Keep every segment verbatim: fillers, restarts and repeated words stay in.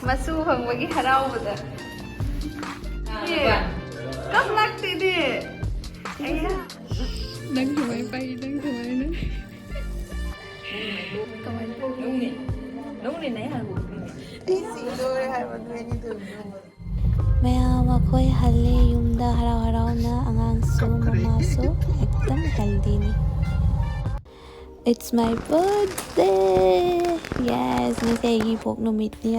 ꯃꯆꯨ ꯐꯪꯕꯒꯤ ꯍꯔꯥꯎꯕꯗ꯫ ꯀꯞꯂꯛꯇꯦꯅꯦ꯫ ꯑꯩꯌꯥ꯫ ꯅꯪ ꯁꯨꯃꯥꯏꯅ ꯄꯥꯏ, ꯅꯪ ꯁꯨꯃꯥꯏꯅ꯫ ꯀꯃꯥꯏꯅ ꯇꯧꯅꯤ? ꯅꯪꯅꯦ, ꯅꯪꯅꯦ ꯍꯥꯏꯕ꯫ ꯑꯩ ꯁꯤꯗꯣꯔꯦ ꯍꯥꯏꯕ ꯅꯣꯏ ꯑꯅꯤꯗꯣ ꯌꯦꯡꯉꯣ꯫ ꯃꯌꯥꯝ ꯑꯩꯈꯣꯏ ꯍꯜꯂꯦ ꯌꯨꯝꯗ ꯍꯔꯥꯎ ꯍꯔꯥꯎꯅ꯫ ꯑꯉꯥꯡꯁꯨ ꯃꯃꯥꯁꯨ ꯑꯦꯛꯗꯝ ꯍꯦꯜꯗꯤꯅꯤ꯫ It's my birthday! Yes, ꯉꯁꯤ ꯑꯩꯒꯤ ꯏꯄꯣꯛ ꯅꯨꯃꯤꯠꯅꯤ꯫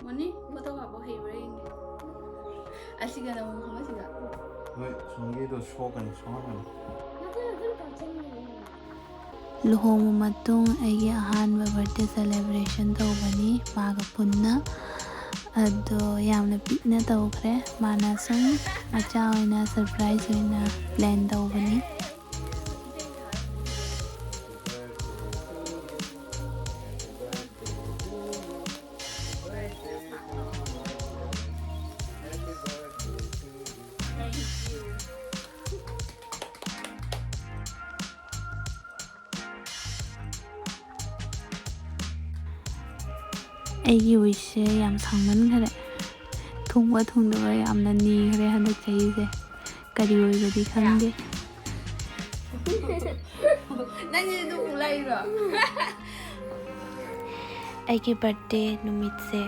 ꯃꯣꯅꯤ, ꯐꯣꯇꯣ ꯀꯥꯞꯄ ꯍꯩꯕ꯭ꯔꯥ ꯌꯦꯡꯒꯦ꯫ ꯑꯁꯤꯒ ꯅꯪ ꯃꯐꯝ ꯑꯁꯤꯒ꯫ ꯍꯣꯏ, ꯁꯣꯝꯒꯤꯗꯣ ꯁꯣꯛꯀꯅꯤ, ꯁꯣꯛꯍꯟꯒꯅꯤ꯫ ꯂꯨꯍꯣꯡꯕ ꯃꯇꯨꯡ ꯑꯩꯒꯤ ꯑꯍꯥꯟꯕ ꯕꯥꯔꯗꯦ ꯁꯦꯂꯦꯕ꯭ꯔꯦꯁꯟ ꯇꯧꯕꯅꯤ ꯃꯥꯒ ꯄꯨꯟꯅ꯫ ꯑꯗꯣ ꯌꯥꯝꯅ ꯄꯤꯛꯅ ꯇꯧꯈ꯭ꯔꯦ꯫ ꯃꯥꯅ ꯁꯨꯝ ꯃꯆꯥ ꯑꯣꯏꯅ ꯁꯔꯄ꯭ꯔꯥꯏꯖ ꯑꯣꯏꯅ ꯄ꯭ꯂꯥꯟ ꯇꯧꯕꯅꯤ꯫ ꯑꯩꯒꯤ ꯋꯤꯁꯁꯦ ꯌꯥꯝ ꯁꯥꯡꯃꯟꯈꯔꯦ꯫ ꯊꯨꯡꯕ ꯊꯨꯡꯗꯕ ꯌꯥꯝꯅ ꯅꯤꯈ꯭ꯔꯦ ꯍꯟꯗꯛ ꯆꯍꯤꯁꯦ꯫ ꯀꯔꯤ ꯑꯣꯏꯕꯗꯤ ꯈꯪꯗꯦ꯫ ꯅꯪꯗꯤ ꯑꯗꯨꯝ ꯎ ꯂꯩꯔꯣ? ꯑꯩꯒꯤ ꯕꯥꯔꯗꯦ ꯅꯨꯃꯤꯠꯁꯦ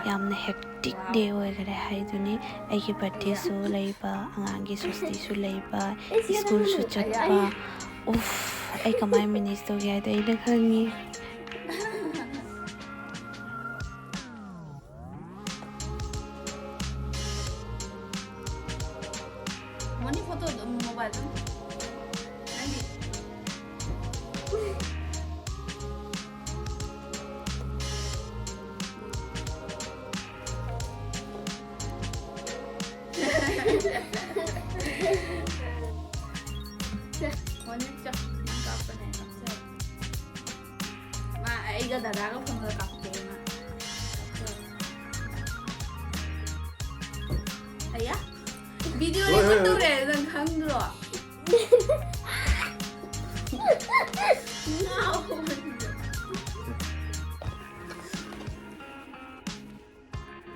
ꯌꯥꯝꯅ ꯍꯦꯛꯇꯤꯛ ꯗꯦ ꯑꯣꯏꯈꯔꯦ ꯍꯥꯏꯗꯨꯅꯤ꯫ ꯑꯩꯒꯤ ꯕꯥꯔꯗꯦꯁꯨ ꯂꯩꯕ, ꯑꯉꯥꯡꯒꯤ ꯁꯨꯇꯤꯁꯨ ꯂꯩꯕ, ꯁ꯭ꯀꯨꯜꯁꯨ ꯆꯠꯄ꯫ ꯎꯐ, ꯑꯩ ꯀꯃꯥꯏꯅ ꯃꯦꯅꯦꯖ ꯇꯧꯒꯦ ꯍꯥꯏꯗꯣ ꯑꯩꯅ ꯈꯪꯉꯤ꯫ ꯃꯣꯅꯤ ꯐꯣꯇꯣ ꯑꯗꯨꯝ ꯃꯣꯕꯥꯏꯜ ꯑꯗꯨꯝ꯫ ꯅꯪꯒꯤ꯫ ꯃꯣꯅꯤ ꯆꯞ ꯀꯥꯞꯄ꯫ ꯀꯥꯞꯊꯣꯛꯑꯦ ꯃꯥ꯫ ꯑꯌꯥ, ꯚꯤꯗꯤꯑꯣ ꯍꯣꯏ, ꯍꯣꯏ, ꯔꯦꯀꯣꯔꯗ ꯍꯣꯏ꯫ ꯇꯧꯔꯦ, ꯅꯪ ꯈꯪꯗ꯭ꯔꯣ? ꯉꯥꯎꯕꯅꯤꯗ꯫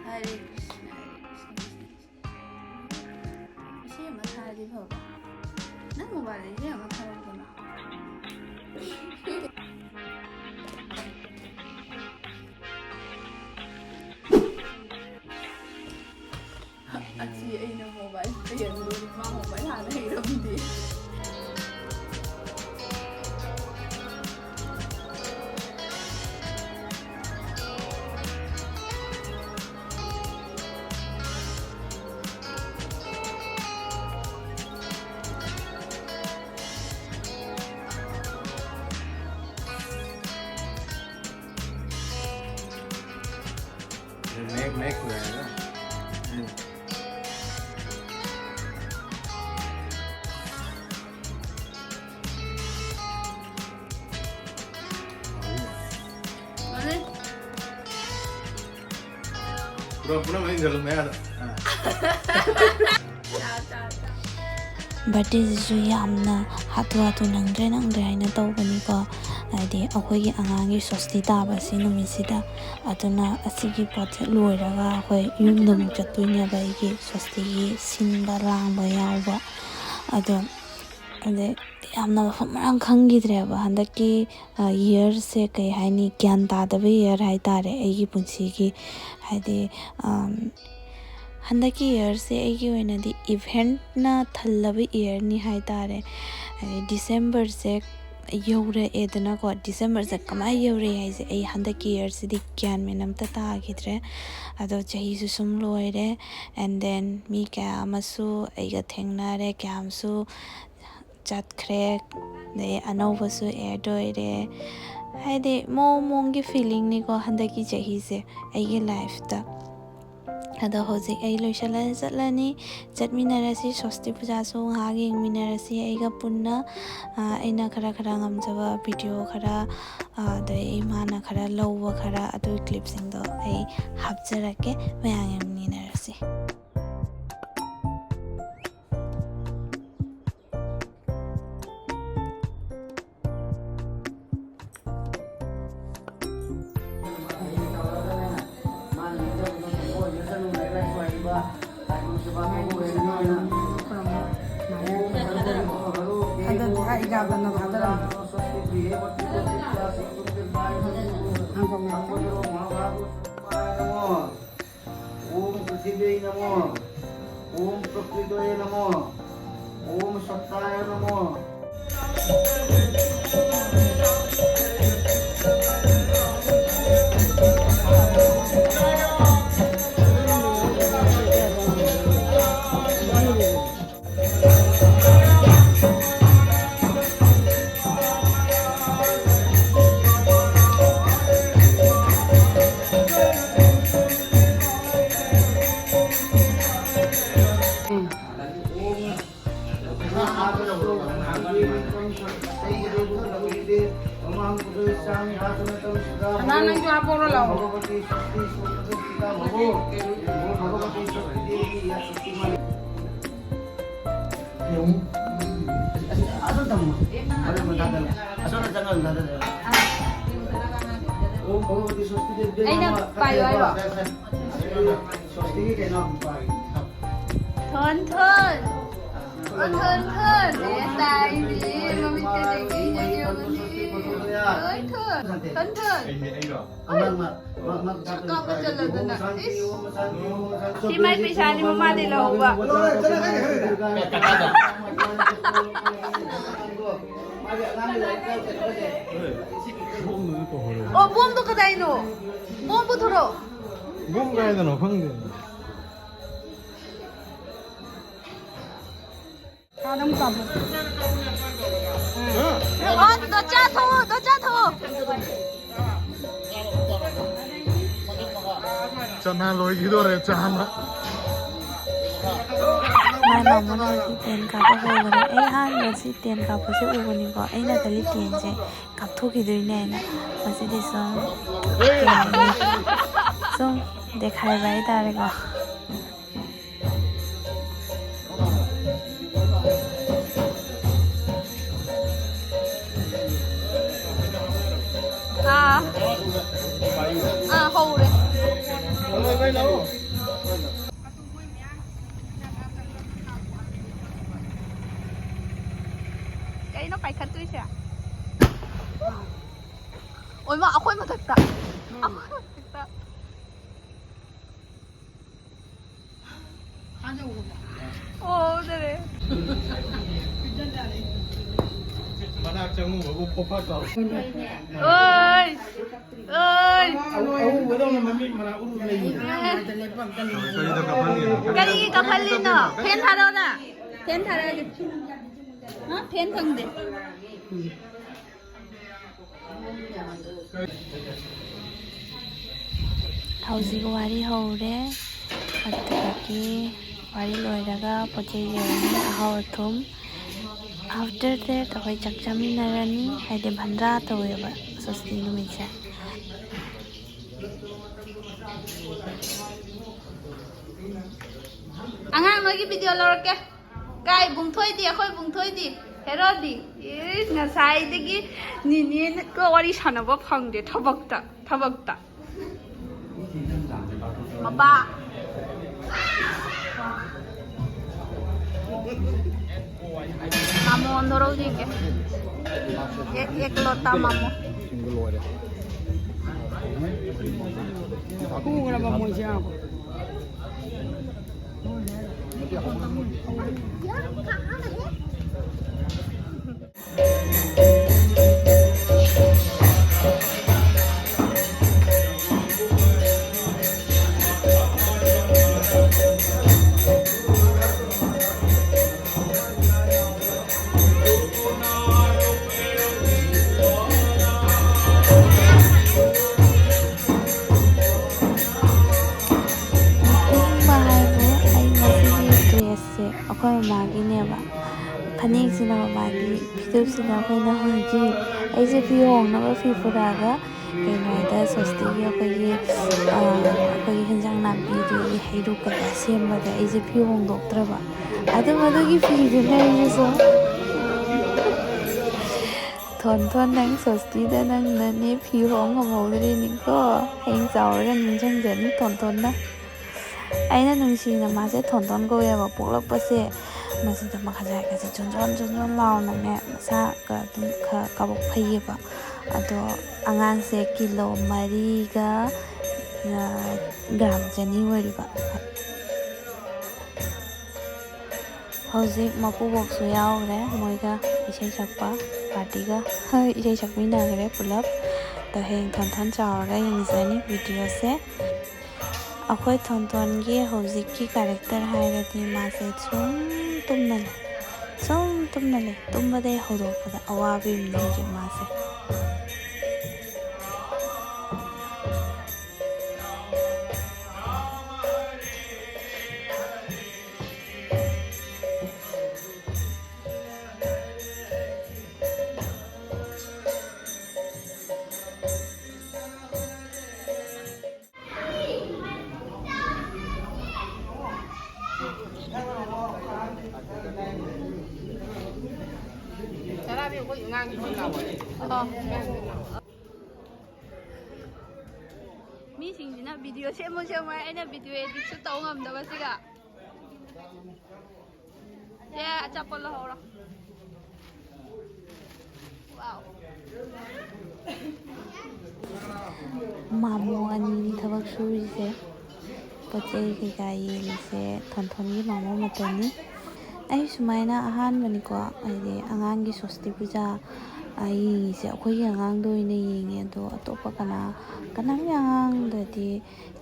ꯍꯔꯦ ꯀ꯭ꯔꯤꯁꯅ, ꯍꯔꯦ ꯀ꯭ꯔꯤꯁꯅ, ꯀ꯭ꯔꯤꯁꯅ ꯀ꯭ꯔꯤꯁꯅ꯫ ꯏꯁꯩ ꯑꯃ ꯊꯥꯔꯗꯤ ꯐꯕ꯫ ꯅꯪ ꯃꯣꯕꯥꯏꯜꯗ ꯏꯁꯩ ꯑꯃ ꯊꯥꯔꯛꯎꯗꯅ꯫ ꯑꯁꯤ ꯑꯩꯅ ꯃꯣꯕꯥꯏꯜ ꯄꯦꯟꯗꯣꯔꯤ, ꯃꯥ ꯃꯣꯕꯥꯏꯜ ꯍꯥꯟꯅ ꯍꯩꯔꯝꯗꯦ꯫ ꯃꯌꯦꯛ ꯃꯌꯦꯛ ꯂꯣꯏꯔꯒ꯫ ꯎꯝ꯫ ꯄꯨꯔꯥ, ꯄꯨꯔꯥ ꯃꯌꯦꯛ ꯆꯠꯂꯨ ꯃꯌꯥꯗ꯫ ꯑꯥ꯫ ꯕꯥꯔꯗꯦꯁꯤꯁꯨ ꯌꯥꯝꯅ ꯍꯥꯊꯨ ꯍꯥꯊꯨ, ꯅꯪꯗ꯭ꯔꯦ ꯅꯪꯗ꯭ꯔꯦ ꯍꯥꯏꯅ ꯇꯧꯕꯅꯤꯀꯣ꯫ ꯍꯥꯏꯗꯤ ꯑꯩꯈꯣꯏꯒꯤ ꯑꯉꯥꯡꯒꯤ ꯁꯣꯁꯇꯤ ꯇꯥꯕ ꯑꯁꯤ ꯅꯨꯃꯤꯠꯁꯤꯗ꯫ ꯑꯗꯨꯅ ꯑꯁꯤꯒꯤ ꯄꯣꯠꯁꯦ ꯂꯣꯏꯔꯒ ꯑꯩꯈꯣꯏ ꯌꯨꯝꯗ ꯑꯃꯨꯛ ꯆꯠꯇꯣꯏꯅꯦꯕ, ꯑꯩꯒꯤ ꯁꯣꯁꯇꯤꯒꯤ ꯁꯤꯟꯕ ꯂꯥꯡꯕ ꯌꯥꯎꯕ꯫ ꯑꯗꯣ ꯑꯗꯩ ꯌꯥꯝꯅ ꯃꯐꯝ ꯃꯔꯥꯡ ꯈꯪꯈꯤꯗ꯭ꯔꯦꯕ ꯍꯟꯗꯛꯀꯤ, ꯑ, ꯏꯌꯔꯁꯦ꯫ ꯀꯩ ꯍꯥꯏꯅꯤ, ꯒ꯭ꯌꯥꯟ ꯇꯥꯗꯕ ꯏꯌꯔ ꯍꯥꯏꯇꯥꯔꯦ ꯑꯩꯒꯤ ꯄꯨꯟꯁꯤꯒꯤ꯫ ꯍꯥꯏꯗꯤ, ꯑꯝ, ꯍꯟꯗꯛꯀꯤ ꯏꯌꯔꯁꯦ ꯑꯩꯒꯤ ꯑꯣꯏꯅꯗꯤ ꯏꯚꯦꯟꯠꯅ ꯊꯜꯂꯕ ꯏꯌꯔꯅꯤ ꯍꯥꯏꯇꯥꯔꯦ꯫ ꯍꯥꯏꯗꯤ ꯗꯤꯁꯦꯝꯕꯔꯁꯦ ꯌꯧꯔꯛꯑꯦꯗꯅꯀꯣ, ꯗꯤꯁꯦꯝꯕꯔꯁꯦ ꯀꯃꯥꯏꯅ ꯌꯧꯔꯛꯑꯦ ꯍꯥꯏꯁꯦ ꯑꯩ ꯍꯟꯗꯛꯀꯤ ꯏꯌꯔꯁꯤꯗꯤ ꯒ꯭ꯌꯥꯟ ꯃꯦꯟ ꯑꯝꯇ ꯇꯥꯈꯤꯗ꯭ꯔꯦ꯫ ꯑꯗꯣ ꯆꯍꯤꯁꯨ ꯁꯨꯝ ꯂꯣꯏꯔꯦ, and then ꯃꯤ ꯀꯌꯥ ꯑꯃꯁꯨ ꯑꯩꯒ ꯊꯦꯡꯅꯔꯦ, ꯀꯌꯥ ꯑꯃꯁꯨ ꯆꯠꯈ꯭ꯔꯦ, ꯑꯗꯩ ꯑꯅꯧꯕꯁꯨ ꯑꯦꯗ ꯑꯣꯏꯔꯦ꯫ ꯍꯥꯏꯗꯤ ꯃꯑꯣꯡ ꯃꯑꯣꯡꯒꯤ ꯐꯤꯂꯤꯡꯅꯤꯀꯣ ꯍꯟꯗꯛꯀꯤ ꯆꯍꯤꯁꯦ ꯑꯩꯒꯤ ꯂꯥꯏꯐꯇ꯫ ꯑꯗꯣ ꯍꯧꯖꯤꯛ ꯑꯩ ꯂꯣꯏꯁꯤꯜꯂ ꯆꯠꯂꯅꯤ꯫ ꯆꯠꯃꯤꯟꯅꯔꯁꯤ, ꯁ꯭ꯋꯁꯇꯤ ꯄꯨꯖꯥꯁꯨ ꯉꯥꯏꯍꯥꯛ ꯌꯦꯡꯃꯤꯟꯅꯔꯁꯤ ꯑꯩꯒ ꯄꯨꯟꯅ꯫ ꯑ, ꯑꯩꯅ ꯈꯔ ꯈꯔ ꯉꯝꯖꯕ ꯚꯤꯗꯤꯑꯣ ꯈꯔ, ꯑ, ꯑꯗꯩ ꯏꯃꯥꯅ ꯈꯔ ꯂꯧꯕ ꯈꯔ, ꯑꯗꯨꯒꯤ ꯀ꯭ꯂꯤꯞꯁꯤꯡꯗꯣ ꯑꯩ ꯍꯥꯞꯆꯔꯛꯀꯦ, ꯃꯌꯥꯝ ꯌꯦꯡꯃꯤꯟꯅꯔꯁꯤ꯫ ꯑꯗꯨꯗꯤ ꯑꯩ ꯌꯥꯝꯅ ꯊꯥꯗꯔꯝꯃꯦ꯫ ꯉꯥꯏꯈꯣ, ꯉꯥꯏꯈꯣ꯫ ॐ पृथिव्यै नमः। ॐ प्रकृतये नमः। ॐ सत्ताय नमः। ꯑꯉꯥꯡ ꯅꯪꯁꯨ ꯍꯥꯞꯄꯛꯎꯔꯣ ꯂꯥꯛꯑꯣ꯫ ꯌꯦꯡꯉꯨ꯫ ꯑꯁ, ꯑꯁ, ꯑꯁꯣꯝ ꯊꯝꯃꯣ꯫ ꯑꯁꯣꯝꯗ ꯆꯪꯉꯒ ꯑꯗꯨꯝ ꯊꯥꯗꯔꯦ꯫ ꯑꯩꯅ ꯄꯥꯏꯌꯨ ꯍꯥꯏꯔꯣ? ꯁ꯭ꯋꯁꯇꯤꯒꯤ ꯀꯩꯅꯣ ꯑꯃꯨꯛ ꯄꯥꯏꯒꯦ꯫ ꯊꯣꯟ ꯊꯣꯟ꯫ ꯑꯣ, ꯊꯣꯟ ꯊꯣꯟ꯫ ꯑꯦ, ꯇꯥꯏꯅꯦ꯫ ꯃꯃꯤꯠ ꯀꯩꯀꯩ ꯌꯦꯡꯉꯨꯅꯦ꯫ ꯊꯣꯟ ꯊꯣꯟ꯫ ꯊꯣꯟ ꯊꯣꯟ꯫ ꯑꯩꯅꯦ, ꯑꯩꯔꯣ? ꯁꯛ ꯀꯥꯞꯄ ꯆꯠꯂꯗꯅ꯫ ꯏꯁ! ꯁꯤ ꯃꯥꯏ ꯄꯩꯁꯥꯅꯤ ꯃꯃꯥꯗꯩ ꯂꯧꯍꯧꯕ꯫ ꯑꯣ, ꯕꯣꯝꯗꯣ ꯀꯗꯥꯏꯅꯣ? ꯕꯣꯝ ꯄꯨꯊꯣꯔꯛꯑꯣ꯫ ꯕꯣꯝ ꯀꯗꯥꯏꯗꯅꯣ ꯈꯪꯗꯦ꯫ ꯑꯣ, ꯗꯣꯆꯥ ꯊꯣꯛꯑꯣ, ꯗꯣꯆꯥ ꯊꯣꯛꯑꯣ꯫ ꯆꯅꯥ ꯂꯣꯏꯈꯤꯗꯣꯔꯦ ꯆꯥꯝꯃ꯫ ꯃꯥꯏ ꯃꯥꯃꯣꯅ ꯉꯁꯤ ꯇꯦꯟ ꯀꯥꯞꯄ ꯍꯧꯈ꯭ꯔꯦ꯫ ꯑꯩ ꯑꯍꯥꯟꯕ ꯁꯤ ꯇꯦꯟ ꯀꯥꯞꯄꯁꯦ ꯎꯕꯅꯤꯀꯣ꯫ ꯑꯩꯅ ꯈꯜꯂꯤ ꯇꯦꯟꯁꯦ ꯀꯥꯞꯊꯣꯛꯈꯤꯗꯣꯏꯅꯦ ꯍꯥꯏꯅ꯫ ꯉꯁꯤꯗꯤ ꯁꯨꯝ, ꯀꯩ ꯍꯥꯏꯅꯤ? ꯁꯨꯝ ꯗꯦꯈꯥꯏꯕ ꯍꯥꯏꯇꯥꯔꯦꯀꯣ꯫ ꯑꯥ꯫ ꯑꯥ, ꯍꯧꯔꯦ꯫ ꯀꯩꯅꯣ ꯄꯥꯏꯈꯠꯇꯣꯏꯁꯦ? ꯑꯣꯏꯃꯥ, ꯑꯩꯈꯣꯏ ꯃꯊꯛꯇ꯫ ꯑꯩꯈꯣꯏ ꯃꯊꯛꯇ꯫ ꯑꯣ, ꯎꯗꯔꯦ꯫ ꯃꯅꯥꯛ ꯆꯪꯉꯨꯕꯕꯨ ꯄꯣꯐꯥ ꯇꯧ꯫ ꯑꯣꯏ! ꯑꯣꯏ! ꯑꯎ-, ꯑꯎꯕꯗꯧꯅ ꯃꯃꯤꯠ ꯃꯅꯥ ꯎꯔꯨ ꯂꯩꯌꯦ꯫ ꯀꯔꯤꯗ ꯀꯥꯞꯍꯜꯂꯤꯅꯣ? ꯀꯔꯤꯒꯤ ꯀꯥꯞꯍꯜꯂꯤꯅꯣ? ꯐꯦꯟ ꯊꯥꯔꯛꯑꯣꯅ꯫ ꯐꯦꯟ ꯊꯥꯔꯛꯑꯒꯦ꯫ ꯍꯥ? ꯐꯦꯟ ꯐꯪꯗꯦ꯫ ꯍꯧꯖꯤꯛ ꯋꯥꯔꯤ ꯍꯧꯔꯦ꯫ ꯑꯗꯨꯗꯒꯤ ꯋꯥꯔꯤ ꯂꯣꯏꯔꯒ ꯄꯣꯠ ꯆꯩ ꯌꯦꯡꯉꯅꯤ, ꯑꯍꯥꯎ ꯑꯊꯨꯝ꯫ After that ꯑꯩꯈꯣꯏ ꯆꯥꯛ ꯆꯥꯃꯤꯟꯅꯔꯅꯤ, ꯍꯥꯏꯗꯤ ꯚꯟꯗ꯭ꯔꯥ ꯇꯧꯋꯦꯕ ꯁꯣꯁꯇꯤ ꯅꯨꯃꯤꯠꯁꯦ꯫ ꯑꯉꯥꯡ ꯅꯣꯏꯒꯤ video ꯂꯧꯔꯛꯀꯦ꯫ ꯀꯥꯏ ꯕꯨꯡꯊꯣꯏꯗꯤ? ꯑꯩꯈꯣꯏ ꯕꯨꯡꯊꯣꯏꯗꯤ? ꯍꯦꯔꯣꯗꯤ? ꯏꯁ, ꯉꯁꯥꯏꯗꯒꯤ ꯅꯤꯅꯦꯒ ꯋꯥꯔꯤ ꯁꯥꯟꯅꯕ ꯐꯪꯗꯦ, ꯊꯕꯛꯇ, ꯊꯕꯛꯇ꯫ ꯃꯄꯥ꯫ ꯃꯥꯃꯣ ꯑꯣꯟꯊꯣꯔꯛꯎ ꯌꯦꯡꯒꯦ꯫ ꯑꯦꯛ, ꯑꯦꯛ ꯂꯣꯇꯥ ꯃꯥꯃꯣ꯫ ꯄꯨꯈ꯭ꯔꯕ ꯃꯣꯏꯁꯦ? ꯑꯩꯈꯣꯏ ꯃꯃꯥꯒꯤꯅꯦꯕ꯫ ꯐꯅꯦꯛꯁꯤꯅ ꯃꯃꯥꯒꯤ, ꯐꯤꯗꯨꯞꯁꯤꯅ ꯑꯩꯈꯣꯏꯅ ꯍꯧꯖꯤꯛ꯫ ꯑꯩꯁꯦ ꯐꯤ ꯍꯣꯡꯅꯕ ꯐꯤ ꯄꯨꯔꯛꯑꯒ ꯀꯩꯅꯣꯗ ꯁ꯭ꯋꯁꯇꯤꯒꯤ ꯑꯩꯈꯣꯏꯒꯤ, ꯑ, ꯑꯩꯈꯣꯏꯒꯤ ꯍꯦꯟꯖꯥꯡ ꯅꯥꯄꯤꯗꯨꯒꯤ ꯍꯩꯔꯨꯛ ꯀꯩꯀꯥ ꯁꯦꯝꯕꯗ ꯑꯩꯁꯦ ꯐꯤ ꯍꯣꯡꯗꯣꯛꯇ꯭ꯔꯕ꯫ ꯑꯗꯨꯝ ꯑꯗꯨꯒꯤ ꯐꯤꯗꯨꯅ ꯑꯩꯁꯨ ꯊꯣꯟ ꯊꯣꯟ, ꯅꯪ ꯁ꯭ꯋꯁꯇꯤꯗ ꯅꯪꯅꯅꯦ ꯐꯤ ꯍꯣꯡ ꯉꯝꯍꯧꯗ꯭ꯔꯤꯅꯤꯀꯣ꯫ ꯍꯌꯦꯡ ꯆꯥꯎꯔꯒ ꯅꯤꯡꯁꯤꯡꯖꯅꯤ ꯊꯣꯟ ꯊꯣꯟꯅ꯫ ꯑꯩꯅ ꯅꯨꯡꯁꯤꯅ ꯃꯥꯁꯦ ꯊꯣꯟꯊꯣꯟ ꯀꯧꯋꯦꯕ꯫ ꯄꯣꯛꯂꯛꯄꯁꯦ ꯃꯁꯤꯗ ꯃꯈꯥꯖꯥꯏꯒꯁꯦ ꯆꯣꯟꯖꯣꯟ ꯆꯣꯟꯖꯣꯟ ꯂꯥꯎꯅꯅꯦ ꯃꯁꯥꯒ ꯑꯗꯨꯝ ꯈꯔ ꯀꯕꯛ ꯐꯩꯌꯦꯕ꯫ ꯑꯗꯣ ꯑꯉꯥꯡꯁꯦ ꯀꯤꯂꯣ ꯃꯔꯤꯒ, ꯑ, ꯒ꯭ꯔꯥꯝ ꯆꯅꯤ ꯑꯣꯏꯔꯤꯕ꯫ ꯍꯧꯖꯤꯛ ꯃꯀꯨꯕꯣꯛꯁꯨ ꯌꯥꯎꯈ꯭ꯔꯦ ꯃꯣꯏꯒ ꯏꯁꯩ ꯁꯛꯄ ꯄꯥꯔꯇꯤꯒ꯫ ꯏꯁꯩ ꯁꯛꯃꯤꯟꯅꯈ꯭ꯔꯦ ꯄꯨꯂꯞ꯫ ꯑꯗꯣ ꯍꯌꯦꯡ ꯊꯣꯟꯊꯣꯟ ꯆꯥꯎꯔꯒ ꯌꯦꯡꯖꯅꯤ ꯚꯤꯗꯤꯑꯣꯁꯦ꯫ ꯑꯩꯈꯣꯏ ꯊꯣꯟꯊꯣꯟꯒꯤ ꯍꯧꯖꯤꯛꯀꯤ ꯀꯦꯔꯦꯛꯇꯔ ꯍꯥꯏꯔꯗꯤ ꯃꯥꯁꯦ ꯁꯨꯝ ꯇꯨꯝꯅ ꯂꯩ, ꯁꯨꯝ ꯇꯨꯝꯅ ꯂꯩ꯫ ꯇꯨꯝꯕꯗꯒꯤ ꯍꯧꯗꯣꯛꯄꯗ ꯑꯋꯥꯕ ꯑꯃꯅꯤ ꯍꯧꯖꯤꯛ ꯃꯥꯁꯦ꯫ ꯃꯤꯁꯤꯡꯁꯤꯅ ꯚꯤꯗꯤꯑꯣ ꯁꯦꯝꯃꯨ ꯁꯦꯝꯃꯨ ꯍꯥꯏ, ꯑꯩꯅ ꯚꯤꯗꯤꯑꯣ ꯑꯦꯗꯤꯠꯁꯨ ꯇꯧ ꯉꯝꯗꯕꯁꯤꯒ꯫ ꯁꯦ, ꯑꯆꯥꯄꯣꯠ ꯂꯧꯍꯧꯔꯣ꯫ ꯃꯥꯃꯣ ꯑꯅꯤꯅꯤ ꯊꯕꯛ ꯁꯨꯔꯤꯁꯦ꯫ ꯄꯣꯠ ꯆꯩ ꯀꯩꯀꯥ ꯌꯦꯡꯉꯤꯁꯦ ꯊꯣꯟꯊꯣꯟꯒꯤ ꯃꯥꯃꯣ ꯃꯇꯣꯟꯅꯤ꯫ ꯑꯩ ꯁꯨꯃꯥꯏꯅ ꯑꯍꯥꯟꯕꯅꯤꯀꯣ, ꯍꯥꯏꯗꯤ ꯑꯉꯥꯡꯒꯤ ꯁ꯭ꯋꯁꯇꯤ ꯄꯨꯖꯥ, ꯑ, ꯌꯦꯡꯉꯤꯁꯦ꯫ ꯑꯩꯈꯣꯏꯒꯤ ꯑꯉꯥꯡꯗ ꯑꯣꯏꯅ ꯌꯦꯡꯉꯦ꯫ ꯑꯗꯣ ꯑꯇꯣꯞꯄ ꯀꯅꯥ, ꯀꯅꯥꯝꯒꯤ ꯑꯉꯥꯡꯗꯗꯤ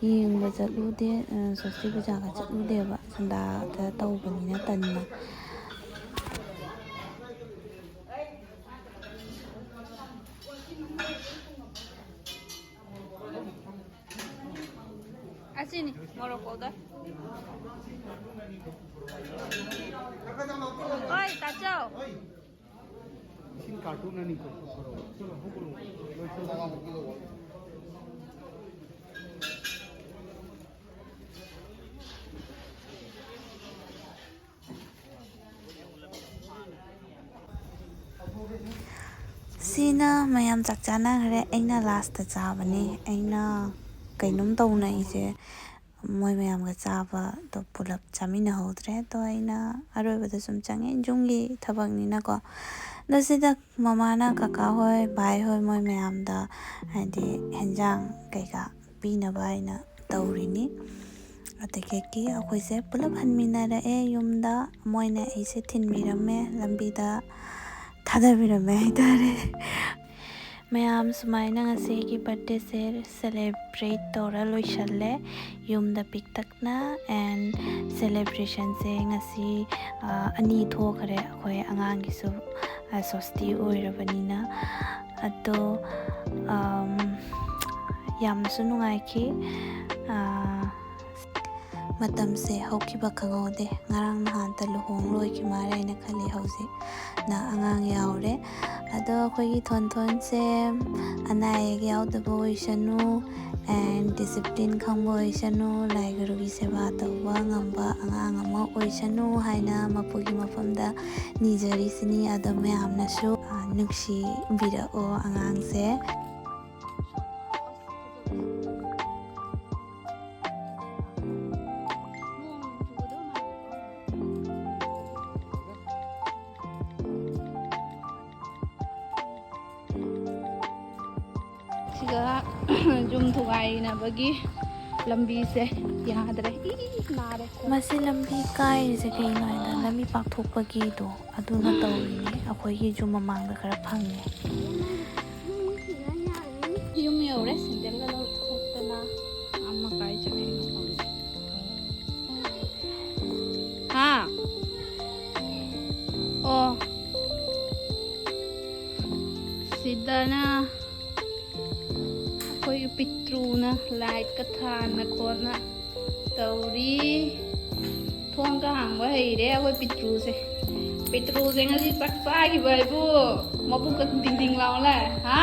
ꯌꯦꯡꯕ ꯆꯠꯂꯨꯗꯦ, ꯑ, ꯁ꯭ꯋꯁꯇꯤ ꯄꯨꯖꯥꯒ ꯆꯠꯂꯨꯗꯦꯕ꯫ ꯁꯟꯗꯥꯗ ꯇꯧꯕꯅꯤꯅ ꯇꯟꯅ꯫ ꯑꯁꯤꯅꯤ ꯃꯣꯔꯣꯛ ꯄꯥꯎꯗꯔ꯫ ꯍꯣꯏ, ꯇꯥꯆꯧ꯫ ꯏꯁꯤꯡ ꯀꯥꯔꯇꯨꯟ ꯑꯅꯤ ꯀꯣ꯫ ꯁꯤꯅ ꯃꯌꯥꯝ ꯆꯥꯛ ꯆꯥꯅꯈ꯭ꯔꯦ꯫ ꯑꯩꯅ ꯂꯥꯁꯇ ꯆꯥꯕꯅꯤ꯫ ꯑꯩꯅ ꯀꯩꯅꯣꯝ ꯇꯧꯅ ꯑꯩꯁꯦ ꯃꯣꯏ ꯃꯌꯥꯝꯒ ꯆꯥꯕꯗꯣ ꯄꯨꯂꯞ ꯆꯥꯃꯤꯟꯅꯍꯧꯗ꯭ꯔꯦ꯫ ꯑꯗꯣ ꯑꯩꯅ ꯑꯔꯣꯏꯕꯗ ꯁꯨꯝ ꯆꯪꯉꯦ, ꯌꯨꯝꯒꯤ ꯊꯕꯛꯅꯤꯅꯀꯣ꯫ ꯑꯗꯣ ꯁꯤꯗ ꯃꯃꯥꯅ ꯀꯀꯥ ꯍꯣꯏ, ꯚꯥꯏ ꯍꯣꯏ, ꯃꯣꯏ ꯃꯌꯥꯝꯗ ꯍꯥꯏꯗꯤ ꯍꯦꯟꯖꯥꯡ ꯀꯩꯀꯥ ꯄꯤꯅꯕ ꯍꯥꯏꯅ ꯇꯧꯔꯤꯅꯤ꯫ ꯑꯗꯒꯤ ꯑꯩꯈꯣꯏꯁꯦ ꯄꯨꯂꯞ ꯍꯟꯃꯤꯟꯅꯔꯛꯑꯦ ꯌꯨꯝꯗ꯫ ꯃꯣꯏꯅ ꯑꯩꯁꯦ ꯊꯤꯟꯕꯤꯔꯝꯃꯦ, ꯂꯝꯕꯤꯗ ꯊꯥꯗꯕꯤꯔꯝꯃꯦ ꯍꯥꯏꯇꯥꯔꯦ꯫ ꯃꯌꯥꯝ ꯁꯨꯃꯥꯏꯅ ꯉꯁꯤꯒꯤ ꯕꯥꯔꯗꯦꯁꯦ ꯁꯦꯂꯦꯕ꯭ꯔꯦꯠ ꯇꯧꯔ ꯂꯣꯏꯁꯜꯂꯦ꯫ ꯌꯨꯝꯗ ꯄꯤꯛꯇꯛꯅ꯫ ꯑꯦꯟ ꯁꯦꯂꯦꯕ꯭ꯔꯦꯁꯟꯁꯦ ꯉꯁꯤ, ꯑ, ꯑꯅꯤ ꯊꯣꯛꯈ꯭ꯔꯦ꯫ ꯑꯩꯈꯣꯏ ꯑꯉꯥꯡꯒꯤꯁꯨ, ꯑ, ꯁꯣꯁꯇꯤ ꯑꯣꯏꯔꯕꯅꯤꯅ꯫ ꯑꯗꯣ, ꯑꯝ, ꯌꯥꯝꯅꯁꯨ ꯅꯨꯡꯉꯥꯏꯈꯤ꯫ ꯑ, ꯃꯇꯝꯁꯦ ꯍꯧꯈꯤꯕ ꯈꯪꯍꯧꯗꯦ꯫ ꯉꯔꯥꯡ ꯅꯍꯥꯟꯇ ꯂꯨꯍꯣꯡ ꯂꯣꯏꯈꯤ ꯃꯥꯜꯂꯦ ꯍꯥꯏꯅ ꯈꯜꯂꯤ꯫ ꯍꯧꯖꯤꯛꯅ ꯑꯉꯥꯡ ꯌꯥꯎꯔꯦ꯫ ꯑꯗꯣ ꯑꯩꯈꯣꯏꯒꯤ ꯊꯣꯟꯊꯣꯟꯁꯦ ꯑꯅꯥ ꯑꯌꯦꯛ ꯌꯥꯎꯗꯕ ꯑꯣꯏꯁꯅꯨ, ꯑꯦꯟ ꯗꯤꯁꯤꯄ꯭ꯂꯤꯟ ꯈꯪꯕ ꯑꯣꯏꯁꯅꯨ, ꯂꯥꯏ ꯒꯨꯔꯨꯒꯤ ꯁꯦꯕꯥ ꯇꯧꯕ ꯉꯝꯕ ꯑꯉꯥꯡ ꯑꯃ ꯑꯣꯏꯁꯅꯨ ꯍꯥꯏꯅ ꯃꯄꯨꯒꯤ ꯃꯐꯝꯗ ꯅꯤꯖꯔꯤꯁꯤꯅꯤ꯫ ꯑꯗꯣ ꯃꯌꯥꯝꯅꯁꯨ, ꯑ, ꯅꯨꯡꯁꯤꯕꯤꯔꯛꯑꯣ ꯑꯉꯥꯡꯁꯦ꯫ ꯁꯤꯒ ꯌꯨꯝ ꯊꯨꯒꯥꯏꯅꯕꯒꯤ ꯂꯝꯕꯤꯁꯦ ꯌꯥꯗ꯭ꯔꯦ꯫ ꯏ, ꯅꯥꯔꯦ꯫ ꯃꯁꯤ ꯂꯝꯕꯤ ꯀꯥꯏꯔꯤꯁꯦ ꯀꯩꯅꯣ ꯍꯥꯏꯗ, ꯂꯝꯕꯤ ꯄꯥꯛꯊꯣꯛꯄꯒꯤꯗꯣ ꯑꯗꯨꯅ ꯇꯧꯔꯤꯅꯦ꯫ ꯑꯩꯈꯣꯏꯒꯤ ꯌꯨꯝ ꯃꯃꯥꯡꯗ ꯈꯔ ꯐꯪꯉꯦ꯫ ꯌꯨꯝ ꯌꯧꯔꯦ꯫ ꯁꯦꯟꯗꯜꯒ ꯂꯧꯊꯣꯛꯇꯅ ꯑꯃ ꯀꯥꯏ ꯆꯠꯈ꯭ꯔꯤꯅꯣ ꯈꯪꯗꯦ꯫ ꯍꯥ? ꯑꯣ꯫ ꯁꯤꯗꯅ ꯑꯩꯈꯣꯏꯒꯤ ꯄꯤꯇ꯭ꯔꯨꯅ ꯂꯥꯏꯠꯀ ꯊꯥꯟꯅ ꯈꯣꯠꯅ ꯇꯧꯔꯤ꯫ ꯊꯣꯡꯒ ꯍꯥꯡꯕ ꯍꯩꯔꯦ ꯑꯩꯈꯣꯏ ꯄꯤꯇ꯭ꯔꯨꯁꯦ꯫ ꯄꯤꯇ꯭ꯔꯨꯁꯦ ꯉꯁꯤ ꯆꯥꯛ ꯆꯥꯈꯤꯕ ꯍꯥꯏꯕꯨ ꯃꯕꯨꯛꯀ ꯗꯤꯡ ꯗꯤꯡ ꯂꯥꯎ ꯂꯥꯛꯑꯦ꯫ ꯍꯥ?